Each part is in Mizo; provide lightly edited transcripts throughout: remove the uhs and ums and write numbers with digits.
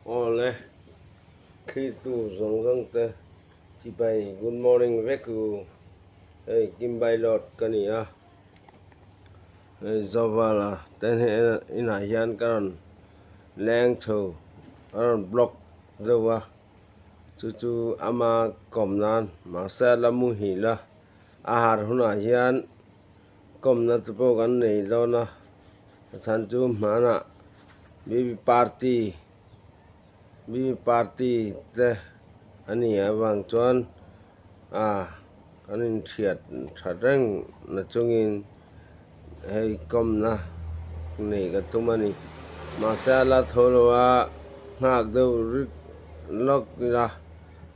Awle, thlitu zawng zawng te chibai good morning vek u. Hei Kimbailawt ka ni a, hei Zovala te inah hian ka rawn leng chho, a rawn block deuh a, chu chu ama kawm nan mahse a la muhil a, a har hunah hian kawmna te pawh kan nei dawn a, a chhan chu hmanah baby party baby party te a ni avang chuan ah kan inthiat that reng na chungin hei kawmna nei ka tum a ni mahse a la tho lo a nghak deuh rik lawk ila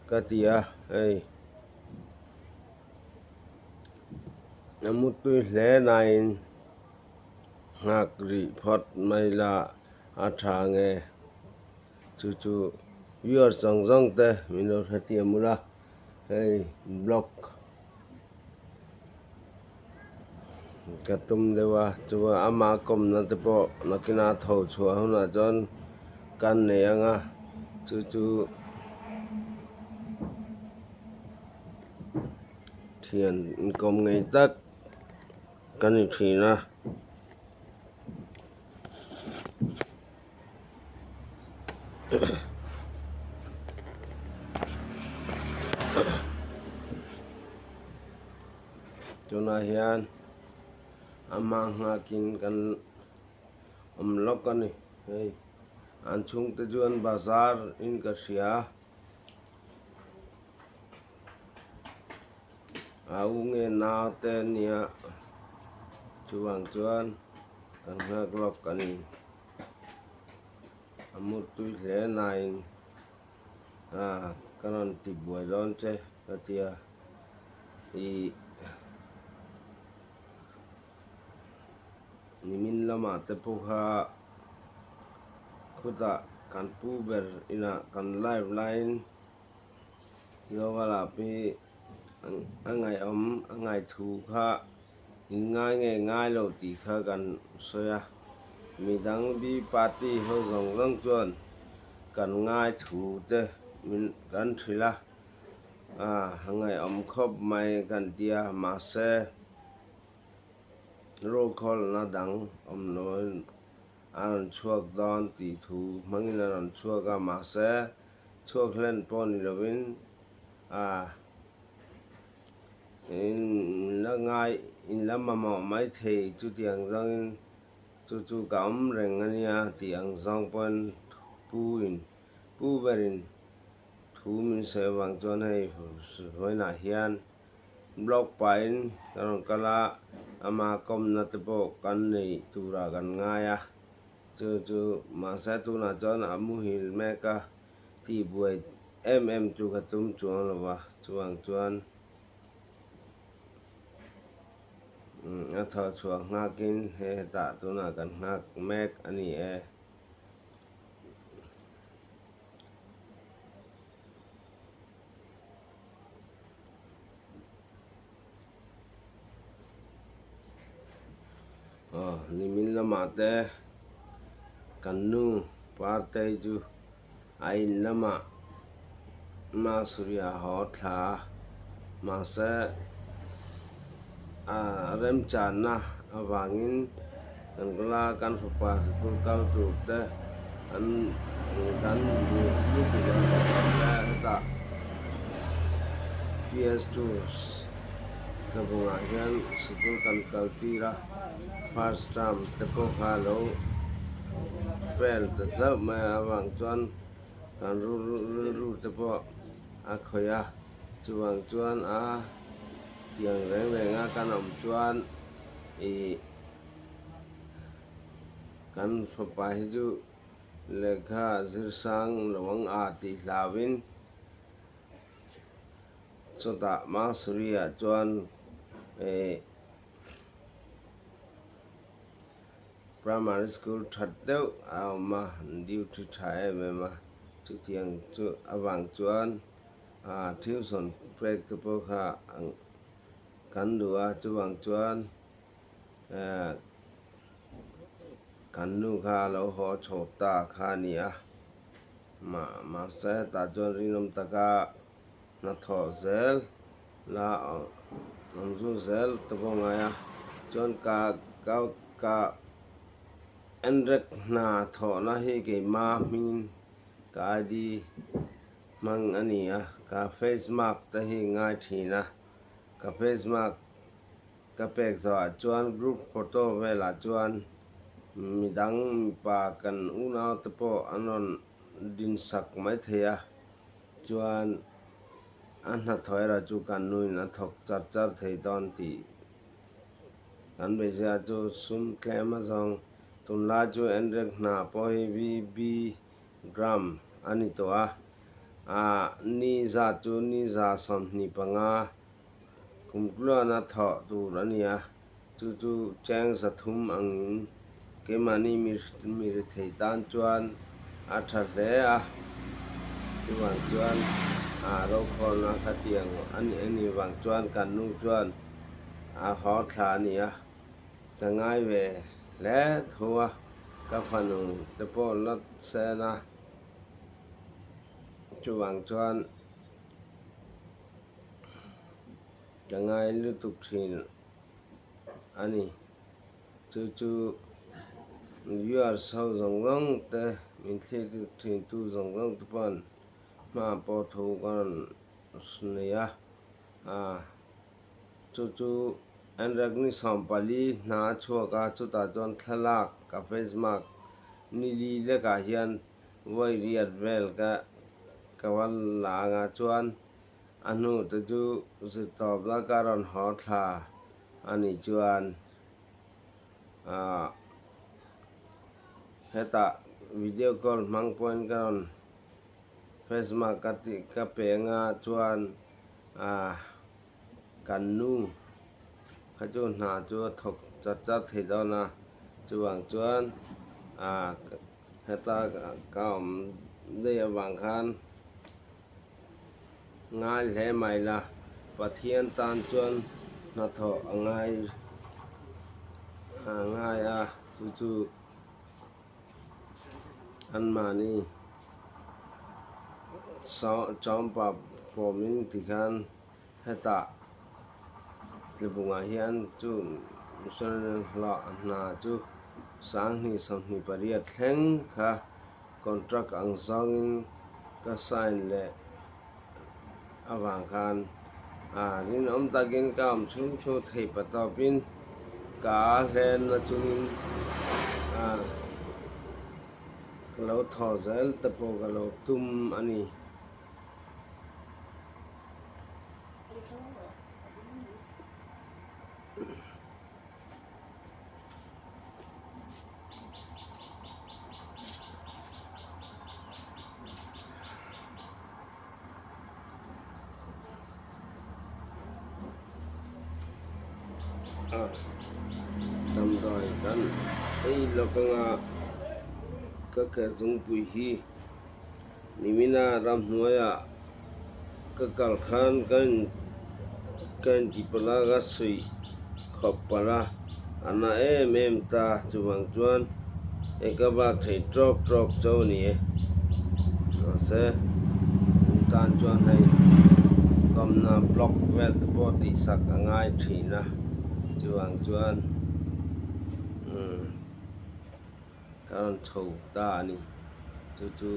ka ti a hei. A mutui hle nain nghak rih phawt mai la a tha nge chu chu viewers zawng zawng te min lo hrethiam ula hei blog ka tum deuh a chuan ama kawmna te pawh nakina tho chhuah hunah chuan kan nei ang a chu chu. Thian inkawm ngei tak ka ni thin a. Tunah hian amah nghakin kan awm lawk a ni hei an chhungte chuan bazar in ka hria. A u nge naute nia chuvang chuan kan nghak lawk a ni. A mutui hle nain a ka rawn ti buai dawn che ka tia ih nimin lamah te pawh kha khutah kan pu ber inah kan live laiin Zovala pi a ngaihawm a ngaithu kha in ngai nge ngai lo tih kha kan sawi a, midang bi party ho zawng zawng chuan kan ngaithu te min kan hrilh a, a ngaihawm khawp mai kan ti a, mahse rokhawlna dang awm loin a rawn chhuak dawn tih thu hmangin a rawn chhuak a, mahse chhuak hlen pawh ni lovin a in la ngai in la mamawh mai thei chutiang zawngin chu chu ka awm reng a nia tih ang zawng pawhin pu in pu berin thu min sawi avang chuan hei vawiinah hian Blog pahin ka rawn kal a, ama kawmna te pawh kan nei turah kan ngai a, chu chu mahse tunah chuan a muhil mek a, tihbuai em em chu ka tum chuang lo va, chuvang chuan a thawhchhuah nghakin he hetah tunah kan nghak mek a ni e. Aw nimin lamah te kan nu Partei chu a in lamah Masuri a haw thla a, mahse a remchanna avangin kan kala kan fapa sikul kal tur te an kan lutuk a mahse hetah PS two tlabungah hian sikul kan kal tir a first term te pawh kha a lo fail ta hlauh mai a avang chuan kan rilru te pawh a khawih a chuvang chuan a tiang reng reng a kan awm chuan ih kan fapa hi chu lehkha zirsang lo ang a tih hlauhin chutah Mahsuri-ah chuan ih Primary school that deuh a awm a, duty tha em em a, chutiang chu avang chuan ah tuition pek te pawh kha kan duh a, chuvang chuan. Kan nu kha a lo haw chho ta kha a ni a, mahse hetah chuan rinawm taka hnathawh zel la awm zu zel te pawh ngai a, chuan ka ka ka enrek hna thawhna hi keimah hmingin ka ID hmang a ni a, ka face mark te hi ngai thin a, ka face mark Ka pek zawhah chuan group photo velah chuan midang mipa kan unau te pawh an rawn dinsak mai thei a, chuan a hnathawh erawh chu kan nuin a thawk char char thei dawn tih kan beisei a, chu sum tlem a zawng tunlai chu Enrek hna pawh hi VB gram a ni tawh a, ah ni zat chu ni 25. Kumtluana thawh tur a ni a, chu chu cheng 300 angin keimahni mi rethei tan chuan a tha hle a, chuvang chuan a rokhawlna kha tiang a nih vang chuan kan nu chuan a haw thla a ni a, ka ngai ve hle tho a, ka fanu te pawh la sen a, chuvang chuan. Ka ngai lutuk thin a ni. Chu chu viewers ho zawng zawng te, min thlir thin tu zawng zawng te paw'n hma pawh thu ka rawn nei a. Chu chu Enrek ni 14 hna a chhuak a, chutah chuan thlalak ka face mark ni li lekah hian vawi riat vel ka ka va la anga chuan a hnu te chu zirtawp la ka rawn haw thla a nih chuan ah hetah video call hmang pawhin ka rawn face mark ka tih ka pe anga chuan ah kan nu kha chu hna chu a thawk chat chat thei dawn a chuvang chuan ah. Heta ka awm daih avang khan ngai hle mai la, Pathian tan chuan hnathawh a ngai a ngai a, chu chu anmahni chawmpa pawmin tikhan hetah Tlabungah hian chu missionary hlawh hna chu 2028 thleng kha contract ang zawngin ka sign leh avang khan a rinawm takin ka awm chhung chu thei patawpin ka hlen na chungin a ka lo thaw zel te pawh ka lo tum a ni. Damdawi kan ei lawk anga ka ke zungpui hi. Nimina ramhnuaiah ka kal khan ka in ka intihpalh a, ka suih khawp palh a, a na em em ta. Chuvang chuan hei ka bak thei tawk tawk chauh a ni e. Mahse in tan chuan hei kawmna block vel te pawh tihsak a ngai thin a, chuvang chuan umm. Ka rawn chho ta a ni. Chu chu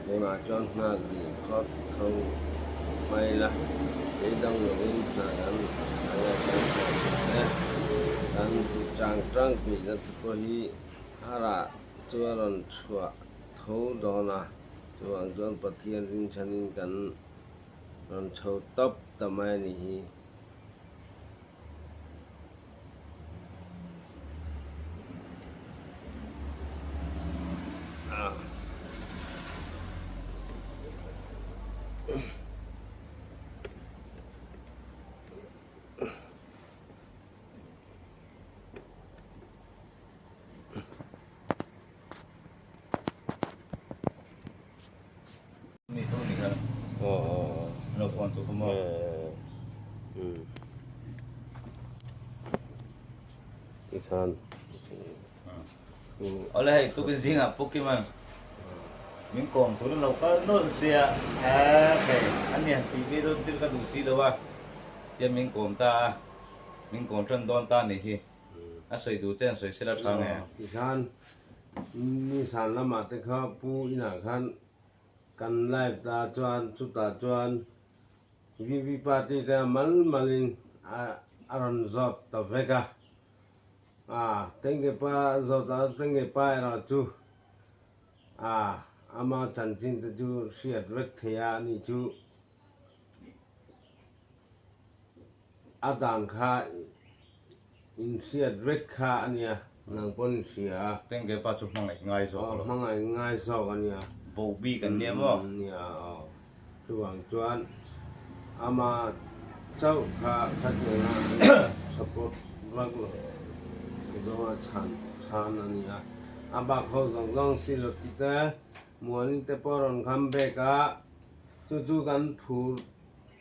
Tunah chuan nghak dih phawt tho mai la, kei dang lovin hna kan anga kan sawi duh e. Kan ti chang chang tihna te pawh hi a rah chu a rawn chhuah tho dawn a, chuvang chuan Pathian rinchhanin kan rawn chho tawp ta mai a nih hi. tu kha maw. Tikhan. Awle hei tukin zingah Pu Kiman min kawm tur in lo kal nawlh sia hei an ni han tih ve dawn thil ka duh si lo a tian min kawm ta a min kawm tan dawn ta a nih hi a sawi duh te an sawi sela tha nge. Tikhan nisan lamah te kha Pu inah khan kan live ta chuan chutah chuan VV party te mal malin a rawn zawt ta vek a. A tengge pa zawt a tengge pa erawh chu a ama chanchin te chu hriat vek thei a ni chu a dan kha in hriat vek kha a nia nang pawn in hria a. Tengge pa chu hmangaih ngai zawk lo. Hmangaih ngai zawk a nia. Bo bik an nia maw? Nia aw. Chuvang chuan ama chauh kha khatianga support vak lo zawnga chhan chhan a ni a. A bak ho zawng zawng si lo ti te Muani te pawh rawn kham bek a, chu chu kan phur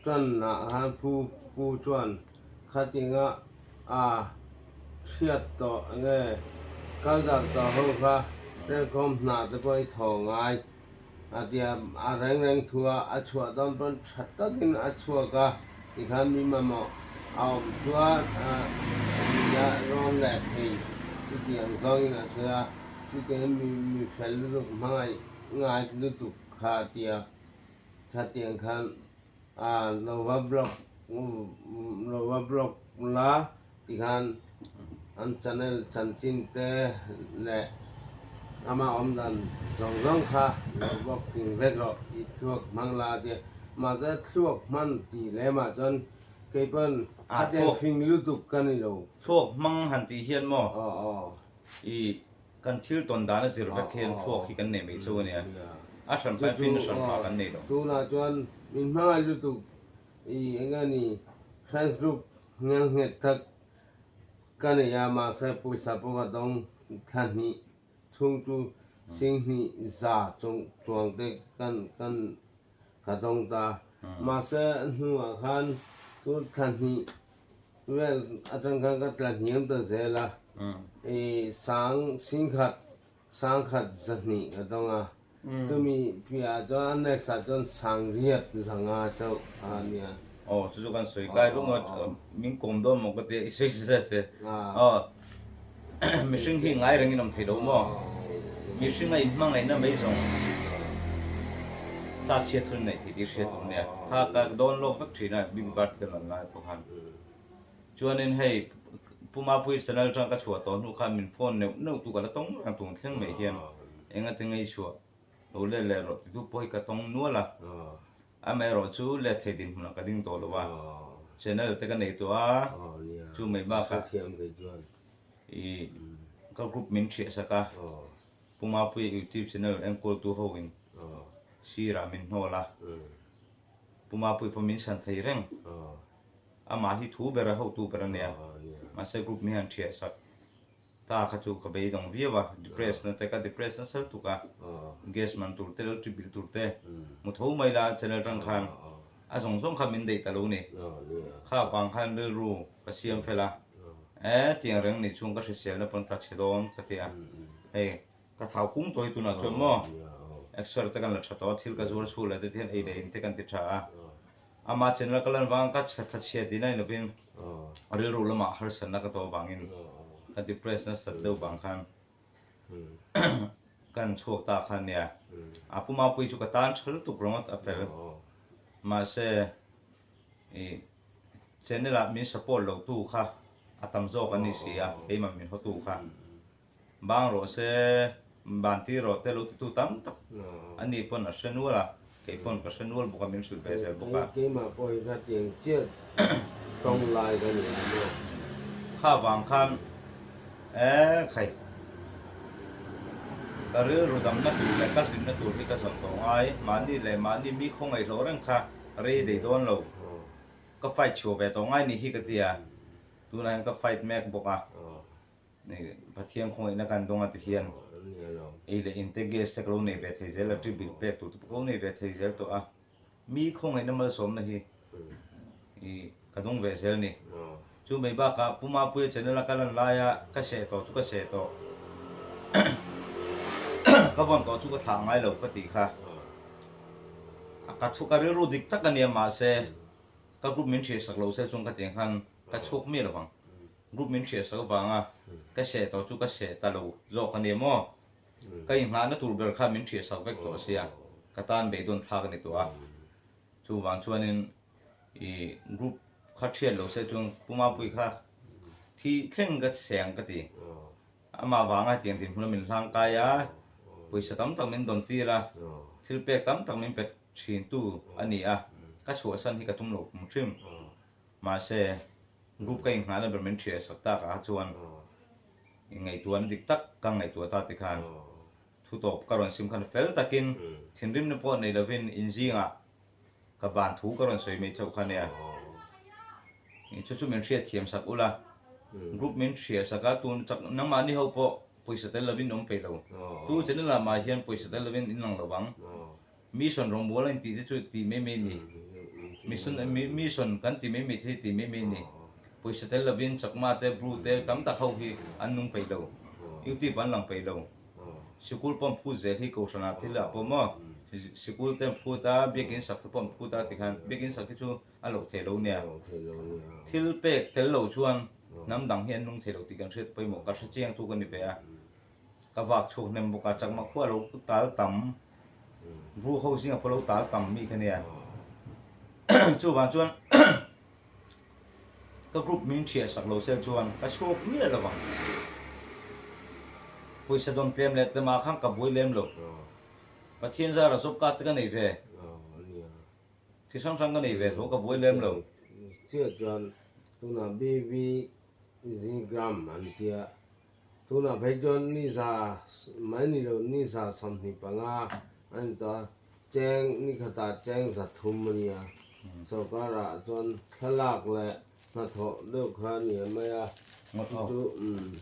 tanah khan phu pu chuan khatianga a hriat tawh enge kal darh tawh ho kha Telkhawm hna te pawh i thaw ngai. A tia a reng reng thu a, a chhuah dawn pawn tha takin a chhuak a, tikhan mi mamawh a awm chuan a nia rawn leh thei chutiang zawngin a sawi a, chutiangin mi mi fel lutuk hmangaih ngai lutuk kha a tia, khatiang khan a lo va block lo va block la tikhan an channel chanchin te leh ama awm dan zawng zawng kha lo block ping vek rawh i thluak hmang la a tia mahse thluak hman tih lemah chuan kei pawn khatiang fing lutuk ka ni lo. Thluak hmang han tih hian maw i kan thil tawn dan a zir vek hian thluak hi kan nei mai chu a nia a hran pahin fin a hran pah kan nei lo. Tunah chuan min hmangaih lutuk i eng nge ni fans group nghel nghet tak ka nei a mahse pawisa pawh ka dawng thla hnih chhung chu sing hnih za chung chuang te kan kan ka dawng ta mahse hnuah khan chu thla hnih vel atang khan ka tla hniam ta zel a i sang singkhat sangkhat zahnih ka dawng a chumi piahah chuan a next ah chuan sangriat zanga chauh a nia. Aw chu chu kan sawi kai rung a min kawm dawn maw ka tia i sawi zet zet aw mihring hi ngai rengin awm thei lo maw mihring a inhmangaihna mai zawng tlak chhiat hun neih thei tih hriat tur nia kha ka dawn lawk vek thin a big bird ka lan lai pawh khan chuanin hei Pu Mapuii channel atang ka chhuah tawh hnu khan min phone neuh neuh tu ka la tawng reng tun thleng mai hian enga te ngei chhuah lo let leh rawh ti tu pawh hi ka tawng nual a amaherawh chu let thei dinhmunah ka ding tawh lo a channel te ka nei tawh a chu mai bakah i ka group min thiah sak a Pu Mapuia youtube channel enkawl tu ho in sir ah min hnawl a Pu Mapuia pawh min chhan thei reng amah hi thu ber a hotu ber a nia mahse group mi hian thiah sak ta kha chu ka beidawng viau a depress na te ka depress nasa lutuk a gas man tur te electric bill tur te mu tho mai la channel atang khan a zawng zawng kha min daih ta lo ni kha vang khan rilru ka siam fel a e tiang reng nih chhung ka hriselna pawn tla chhe dawn ka ti a hei ka thau kung tawh hi tunah chuan maw exer te kan la tha tawh a thil ka zuar chhuah leh te hian ei leh in te kan ti tha a Amah channel ka lan vang ka thla chhia tih na ni lovin rilru lamah harsatna ka tawh vangin ka depress nasat deuh vang khan kan chhuak ta kha nia. A Pu Mapui chu ka tan tha lutuk ringawt a fel. Mahse i channel ah min support lo tu kha a tam zawk an ni si a, keimah min hawtu kha. Bang rawh se, ban tir rawh te lo titu tam tak a ni pawn a hre nual a, kei pawn ka hre nual bawk a, min hrilh ve zel bawk a. Keimah pawh hi kha tiang chiah tawng lai ka ni a maw? Kha vang khan e khai, ka rilru damna tur leh ka hlimna tur hi ka zawn tawh ngai, mahni leh mahni mi khawngaih hlawh reng kha rei daih dawn lo, ka fight chhuah ve tawh ngai ni hi ka ti a, tunah hian ka fight mek bawk a. Pathian khawngaihna kan dawng a ti hian ei leh in te gas te ka lo nei ve thei zel a, trip bill pek tur te pawh ka lo nei ve thei zel tawh a, mi khawngaihna malsawmna hi I ka dawng ve zel ni. Chu mai bakah Pu Mapuia channel a ka lan laia ka seh tawh chu ka seh tawh. Ka vawn tawh chu ka thlah ngai lo ka tih kha. Ka thu ka rilru dik tak a nia mahse ka group min hriatsak lo se chuan ka tiang khan ka chhuak miah lo vang. Group min hriatsak avanga ka seh tawh chu ka seh ta lo zawk a nia maw. Ka inghahna tur ber kha min hriatsak vek tawh sia ka tan beidawn thlak a ni tawh a. Chuvang chuanin i group kha thiat lo se chuan Pu Mapui kha thi thleng ka seng ka ti. Amah vanga hetiang dinhmun a min hlang kai a, pawisa tam tak min dawn tir a, thil pek tam tak min pe thin tu a ni a, ka chhuahsan hi ka tum lo kum hrim. Mahse, group ka inghahna ber min thiah sak takah kha chuan ngaihtuahna dik tak ka ngaihtuah ta tikhan Thu tawp ka rawn sim khan fel takin thinrimna pawh nei lovin inzingah ka ban thu ka rawn sawi mai chauh kha nia. Chu chu min hriatthiam sak ula, group min hriat sak a, tun chak nangmahni ho pawh pawisa tel lovin awm peih lo. Tu channel ah mah hian pawisa tel lovin in lang lo vang. Mission rawngbâwl a intih te chu tih mai mai ni. Mission mission kan ti mai mai te hi tih mai mai ni. Pawisa tel lovin Chakma te, Bru te tam tak ho hi an nung peih lo. Youtube an lang peih lo. Sikul pawh an phut zel hi Kohhranah thil ah pawh maw sikul te an phut a, biakin sak te pawh an phut a tikhan biakin sak hi chu a loh theih lo nia. Thil pek tel lo chuan hnam dang hi an nung thei lo tih kan hriat pawimawh ka hre chiang tu ka ni ve a. Ka vak chhuak hnem bawk a, chakma khua lo tal tam, Bru ho zinga pawh lo tal tam mi kha nia. Chuvang chuan ka group min thiah sak lo sel chuan ka chhuak miah lo vang. Pawisa dawn tlem leh tlem ah khan ka buai lem lo. Pathian zara job card te ka nei ve. Thi hrang hrang ka nei ve tho ka buai lem lo. Chiah chuan tunah BV Gram an tia Tunah phei chuan ni za mai ni lo ni za 25 a ni tawh a, cheng ni khatah cheng 300 a ni a, sorkarah chuan thlalak leh hnathawh deuh kha a ni a mai a, chu chu umm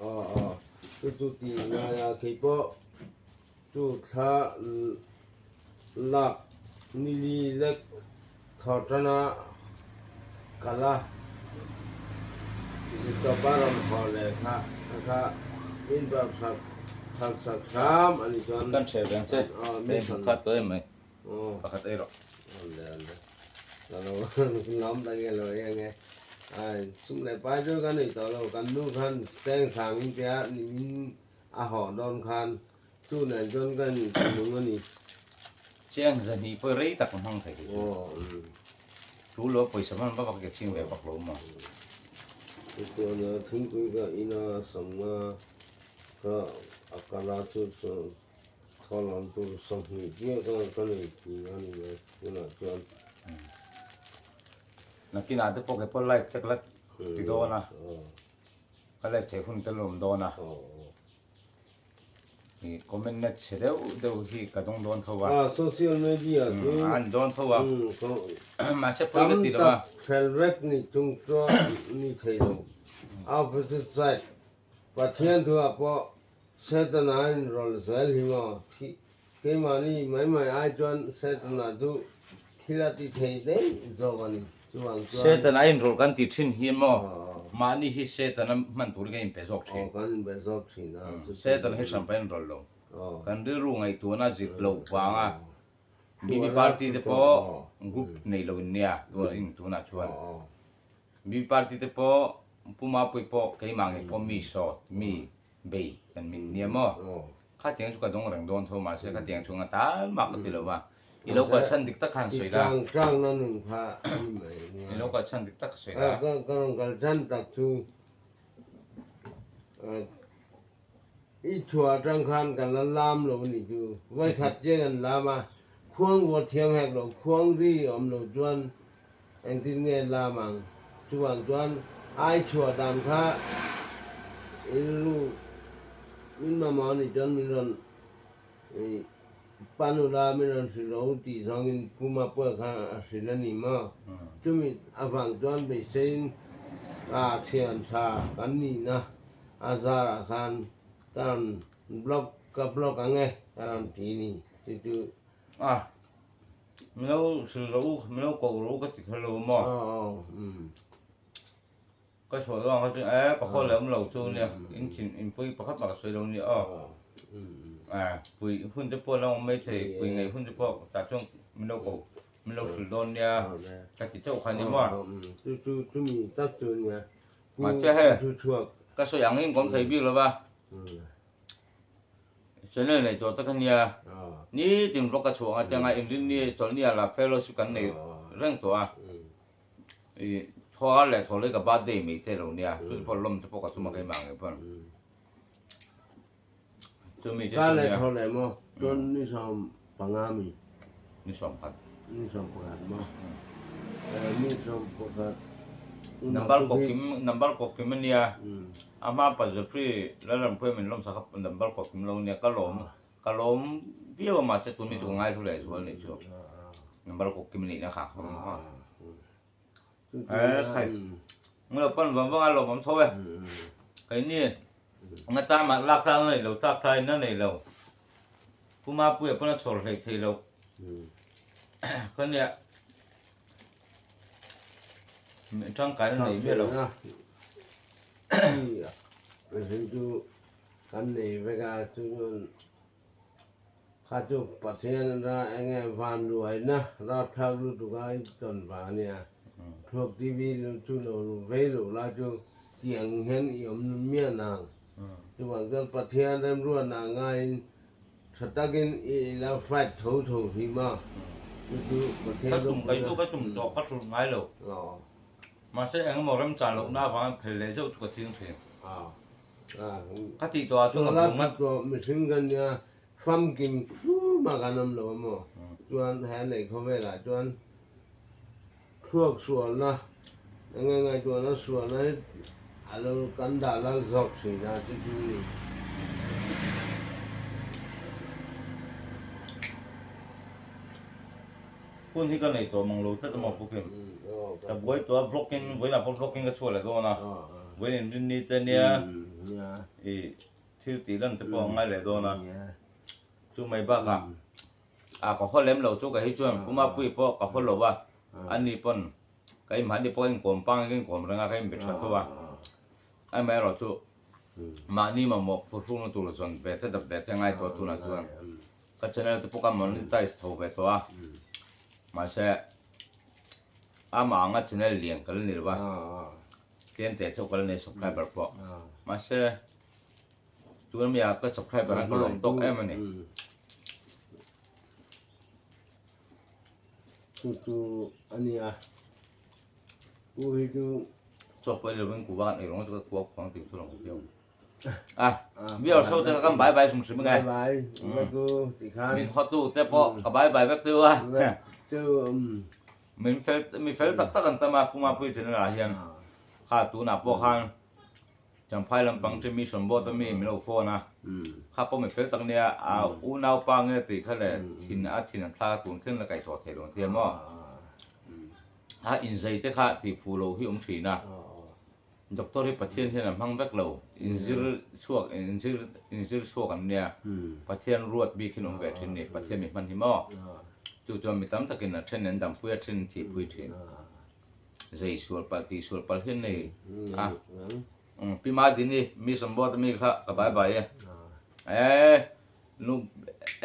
aw aw chu chu tih ngai a, keipawh chu thla lak ni li lek Thaw tana kal a, zirtawpa rawn haw leh kha a kha min bar phak phal sak hram a ni chuan Kan ṭheh veng che, hei hmu khat tawh em mai, pakhat ei rawh. Awle awle, ka lo lawm tak nge lo ei ange, ai sum leh pai chu ka nei tawh lo, kan nu khan cheng sang in tia nimin a hawh dawn khan Chu nen chuan ka nung a ni. Chiang 200 pawh rei tak ka hmang thei kei chu. Thu lo pawisa hman vak vak ke ching ve vak lo maw. Chuan thingpui ka ina samna kha a kal a chu chu thawhlam tur 20 chiah ka ka nei ti a ni mai tunah chuan. Nakinah te pawh kei pawh live te ka la ti dawn a, ka live theih hun te la awm dawn a. I comment na chhe deuh deuh hi ka dawng dawn tho a. A social media chu. An dawn tho a. Mahse pawi ka ti lo a. Tam tak fel vek ni chung chuan ni thei lo. Opposite side Pathian thu ah pawh Setana a in rawl zel hi maw? Keimahni mai mai ai chuan Setana chu thil a ti thei daih zawk a ni. Chuvang chuan. Setana a inrawlh kan ti thin hi maw? Mahni hi Setana hman turin kan inpe zawk thin. Aw, kan inpe zawk thin a. Setana hi hranpa a inrawlh lo. Kan rilru ngaihtuahna zir loh vanga BB party te pawh group nei lo in nia tunah chuan. BB party te pawh Pu Mapui pawh keimah ngei pawh mi sawt, mi bei kan min nia maw? Khatiang chu ka dawng reng dawn tho mahse khatiang chu nga tal mah ka ti lo va, i lo kal chhan dik tak khan sawi la. I tang tang na nun kha a ni mai nia. I lo kal chhan dik tak kha sawi la. Ka rawn kal chhan tak chu i chhuah atang khan kan la lam lo a ni chu. Vawikhat chiah kan lam a, khuang vuah thiam hek lo, khuang ri awm lo chuan engtin nge lam ang? Chuvang chuan ai chhuah dan kha rilru min mamawh a nih chuan min rawn pan ula min rawn hrilh rawh u tih zawngin Pu Mapuia kha a hrilh a ni maw? Chumi avang chuan beiseiin ka thian tha kan nihna a zarah khan ka rawn blog ka blog ang e ka rawn ti a ni. Chu chu. A. Min lo hrilh rawh u, min lo koh rawh u ka ti kher lo maw? Ka chhuah dawn ang kha chu e ka haw leh awm lo chu nia in thin in pui pakhat mah ka sawi lo nia aw e pui hun te pawh la awm mai thei pui ngaih hun te pawh tah chuan min lo koh min lo hrilh dawn nia ka ti chauh kha nia maw. Mahse hei ka sawi ang in ka awm thei bik lo va channel nei tawh tak ania nitin vlog ka chhuah ang a tianga inrinni chawlhni ah lah fellowship kan nei reng tawh a. I thaw leh thaw leh ka birthday mai te lo nia chu pawh lawm te pawh ka tum a keimah ngei pawn chumi te Ka chu leh nia thaw leh maw chuan ni 15 mi ni 11 ni 11 maw ni 11 number kawk kim number kawk kim ania a hma pa Jeffrey Lalrampuia min lawm sak a number kawk kim lo nia ka lawm ka lawm viau a mahse tun hi chu ka ngaihlu leh zual nih chu number kawk kim nih na kha e khai nglo pan vang vang a lawm awm tho e keini nga ta mah lak tlang na nei lo tlak thlai na nei lo puma puia pawn a chhawr hlei thei lo khania tangkai na nei miah lo. Kan nei vek a, chu chuan kha chu Pathian ra eng nge van ruaina rapthlak lutuk a i tawn vang a nia. Thluak TV chu lo vei loh la chu tiang hian i awm miah nang. Chuvang chuan Pathian remruatna ngaiin tha takin i la fight tho tho hi ma. Chu chu Pathian Ka tum kai chu ka tum tawh ka hrulh ngai lo. Mahse engemaw remchan lohna avangin phel leh zeuh chu ka ching thin. Ka tih tawh ah chuan ka bul ngat. Mihring kan nia famkim tumah kan awm lo a maw? Chuan he lei khawvelah chuan thluak sualna eng nge ngaihtuahna sualna hi a lo kan dah lal zawk thin a chu chu ni. Hun hi ka nei tawh mang lo tlat a maw Pu Kim? Ka buai tawh a vlog in vawiinah pawh vlog in ka chhuah leh dawn a, vawiin inrinni te nia i thil tih lan te pawh a ngai leh dawn a, chu mai bakah a ka haw lem lo chu ka hi chuan Pu Mapuii pawh ka haw lo a, ani pawn ka inhmahni pawh ka inkawm pang in ka inkawm reng a ka inbe tha tho a, amaherawh chu mahni mamawh phuhrukna tur zawn ve te dap ve te ngai tawh tunah chuan. Ka channel te pawh ka monetize tho ve tawh a, mahse amah anga channel lian ka la ni lo va, tlem teh chauh ka la nei subscriber pawh, mahse tuna mi ah ka subscriber an ka lawm tawk em a ni. Chu chu a nia, u hi chu. Chaw pawh ei lovin kuva kan ei rawng chu ka kuak khuang tih chu lo hmu. A viewers ho te kan bye bye hrim hrim nge. Bye bye vek u ti khan. Min hawtu te pawh ka bye bye vek teu a. Min fel mi fel tak tak an tam a Puma Pui channel ah hian kha tunah pawh khan Champhai lampang te mission board a mi min lo phone a kha pawh mi fel tak nia a unaupa nge tih kha le thin a thin an thlak a tun thleng la kaihthawh theih lo an tia maw a inzei te kha tih fuh loh hi awm thin a. Doctor hi Pathian hian a hmang vek lo, inzir chhuak inzir inzir chhuak an nia, Pathian ruat bik hian awm ve thin ni, Pathian mi hman hi maw? Chu chuan mi tam takin a then an dampui a then an thihpui thin. Zei sual palh tih sual palh hian nei a, Pi Madini mi sawmbuat ami kha ka bai bai e, ee nu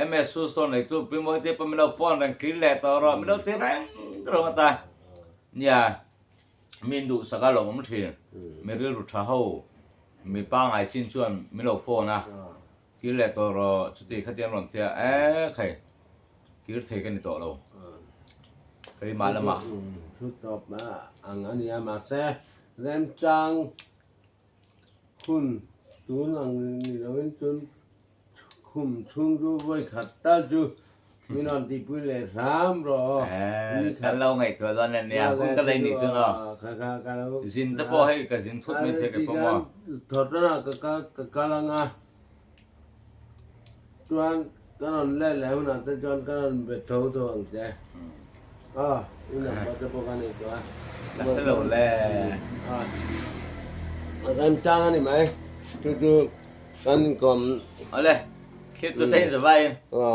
MS su store neitu Pi Mawite pawh min lo phone reng kir leh tawh rawh min lo ti reng reng a ta, nia. Min duhsak a lo awm thin. Mi rilru tha ho, mi pangai chin chuan min lo phone a, kir leh tawh rawh chuti khati an rawn tia, e khai, kir thei ka ni tawh lo, keimah lamah. Thu tawp ang a nia, mahse remchang hun tun ang ni loin tun Khum chhung chu vawi khat tal chu min rawn tihpui leh hram rawh aw. Ni khat. Kan lo ngaihtuah dawn a nia, hun ka lei nih chu naw. Zin te pawh hei ka zin thut mai thei ka pawm aw. Thawtana ka kal ka kal anga chuan ka rawn let leh hunah te chuan ka rawn be tho tho ang che. Aw, i number te pawh ka nei tawh a. Ka hre lo le. Remchang a ni mai, chu chu. Kan kawm. Awle. Thlir tu te in zavai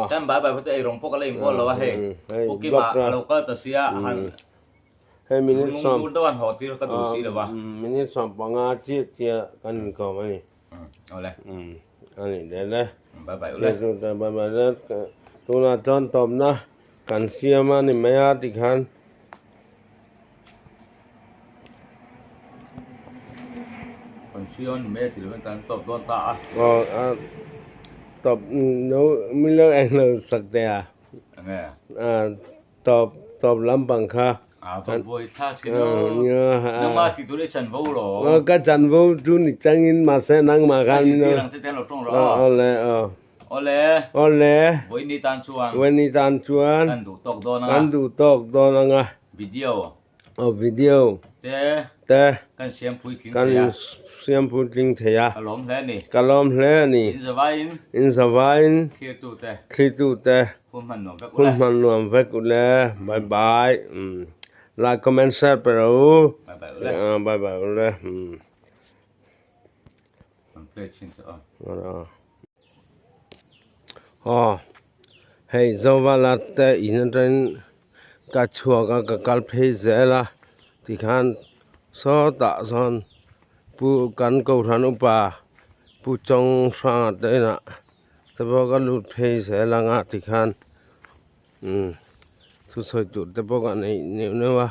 kan bai bai pawh chu eirawng pawh ka la inbual lo a hei Pu Kima a lo kal ta sia han Hei minute sawm lung deuh an haw tir ka duh si lo va. Minute 15 chiah chiah kan inkawm a ni. Awle. A nih leh le. Bye bye ule. Bye bye le. Tunah chuan tawpna kan siam a ni mai a tikhan. Kan siam a ni mai a ti lovin kan tawp dawn ta a. Aw tawp no min lo eng lo sak teh a. Enge? Tawp tawp lampang kha. A va buai thla thin aw. Nangmah tih tur i chanvo lo. Aw ka chanvo chu ni changin mahse nangmah khan min. Ka zirtir ang che te an lo tawng rawh aw. Awle aw. Awle. Awle. Vawiin tan chuan. Vawiin tan chuan. Kan duh tawk dawn anga. Kan duh tawk dawn anga. Video. Aw video. Te. Te. Kan siam puitling thei a. Kan siam puitling thei a. Ka lawm hle a ni. Ka lawm hle a ni. In zavaiin. In zavaiin. Thlirtu te. Thlirtu te. Hun hman nuam vek ule. Hun hman nuam vek ule. Bye bye. Like comment share pe rawh u. Bye bye ule. Bye bye ule. Kan play thin chu aw. Aw hei Zovala te in atangin ka chhuak a ka kal phei zel a tikhan sawtah sawn pu kan kohhran upa pu Chawng Hranga te inah te pawh ka lut phei zel anga tikhan umm thusawi tur te pawh ka nei neuh neuh a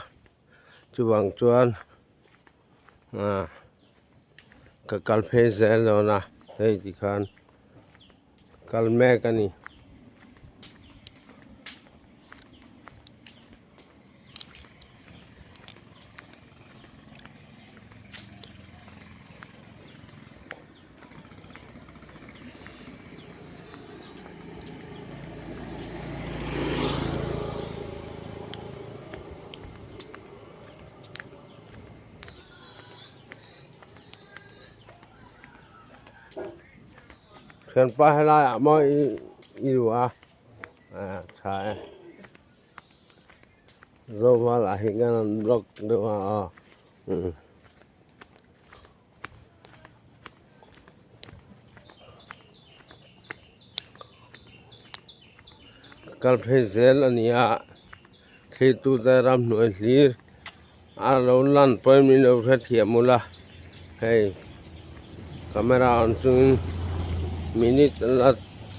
chuvang chuan ah. Ka kal phei zel dawn a hei tikhan kal mek a ni. Thianpa helai ah maw i duh a tha e Zoval ah hi kan an block deuh a aw. Kal phei zel a ni a thlitu te ramhnuai hlir a lo lan pawhin min lo hrethiam ula hei camera on chungin minute la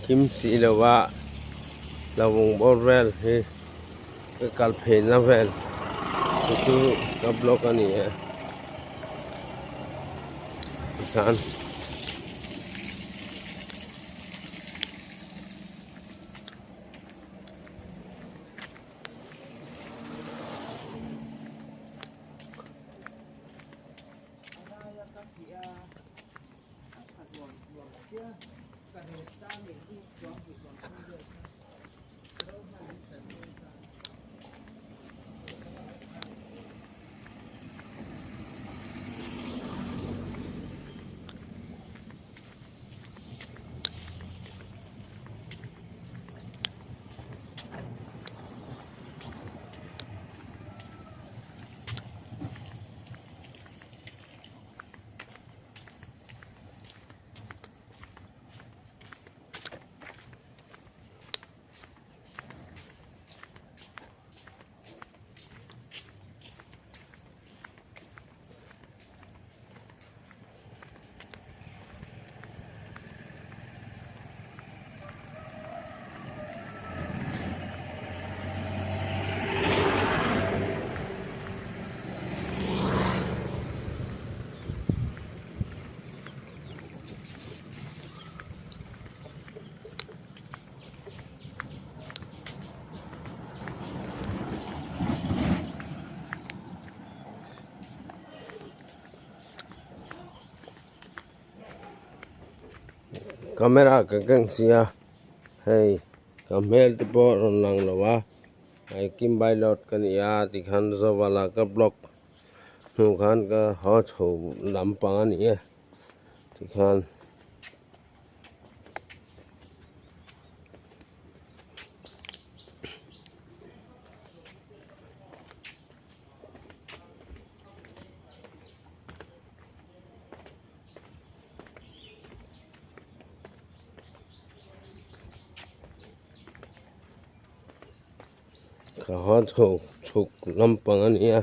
thim si lo a lo vung bawr vel hi ka kal pheina vel chu chu ka block a ni e tikhan. Camera ka keng sia hei ka hmel te pawh a rawn lang lo a hei Kimbailawt ka ni a tikhan Zovala ka block hnu khan ka haw chho lampang a ni e tikhan. Ka haw chho chhuk lampang a ni a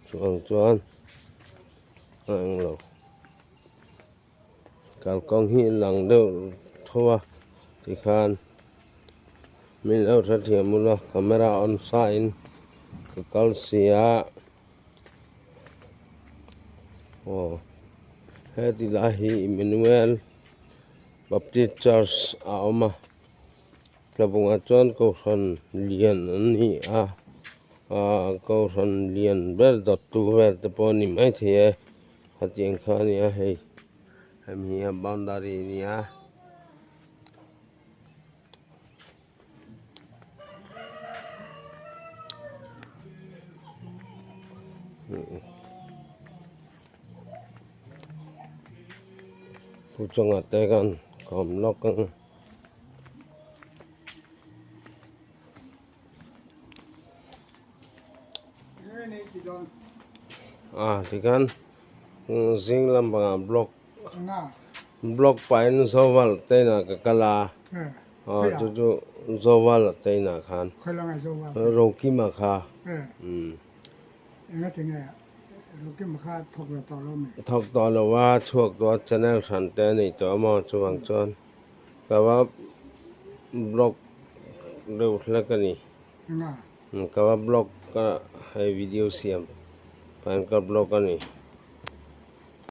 chuvang chuan a eng lo kalkawng hi a lang deuh tho a tikhan min lo hrethiam ula camera on sa in ka kal si a aw heti lai hi Emmanuel Baptist Church a awm a. Tlabungah chuan kohhran lian an ni a aaa kohhran lian ber dawttu vel te pawh a ni maithei e hetiang kha a ni a hei hemi hi a boundary a ni a. Pu chungah te khan ka awm lawk ang. A tikhan zing lampangah block block pahin Zoval te inah ka kal a aw chu chu Zoval te inah khan Rokima kha umm. Thawk tawh lo a chhuak tawh a channel hran te a nei tawh a maw chuvang chuan. Ka va blog deuh hlek a ni. Ka va blog a hei video siam pahin ka blog a ni.